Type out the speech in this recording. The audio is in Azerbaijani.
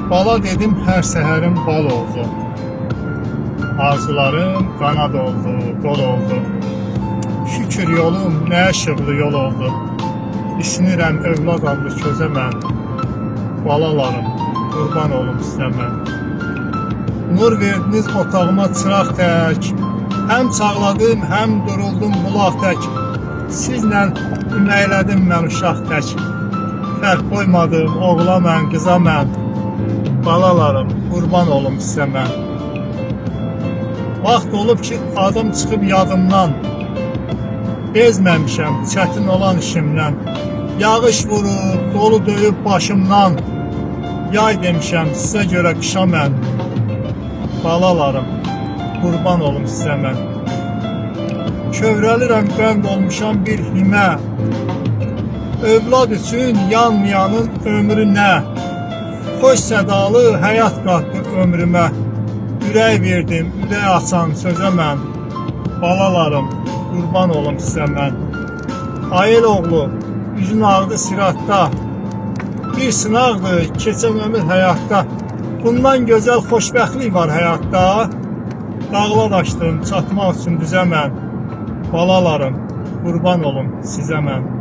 Bala dedim, hər səhərim bal oldu. Arzularım qanad oldu, qol oldu. Şükür yolum nə işıqlı yol oldu. İsinirəm övlad adlı közə mən. Balalarım, qurban olum sizə mən. Nur verdiniz otağıma çıraq tək. Həm çağladım, həm duruldum bulaq tək. Sizlə üməklədim mən uşaq tək. Fərq qoymadım oğla mən, qıza mən. Balalarım, qurban olum sizə mən. Vaxt olub ki, adım çıxıb yadımdan. Bezməmişəm çətin olan işimdən. Yağış vurub, dolu döyüb başımdan. Yay demişəm sizə görə qışa mən. Balalarım, qurban olum sizə mən. Kövrəlirəm, qənd olmuşam bir himə. Övlad üçün yanmayanın ömrü nə? Xoş sədalı həyat qatdı ömrümə. Ürək verdim, ürək açan sözə mən. Balalarım, qurban olum sizə mən. Ayel oğlu, üzün ağdı siratda. Bir sınaqdır keçən ömür həyatda. Bundan gözəl xoşbəxtlik var həyatda. Dağlar aşdım çatmaq üçün düzə mən. Balalarım, qurban olum sizə mən.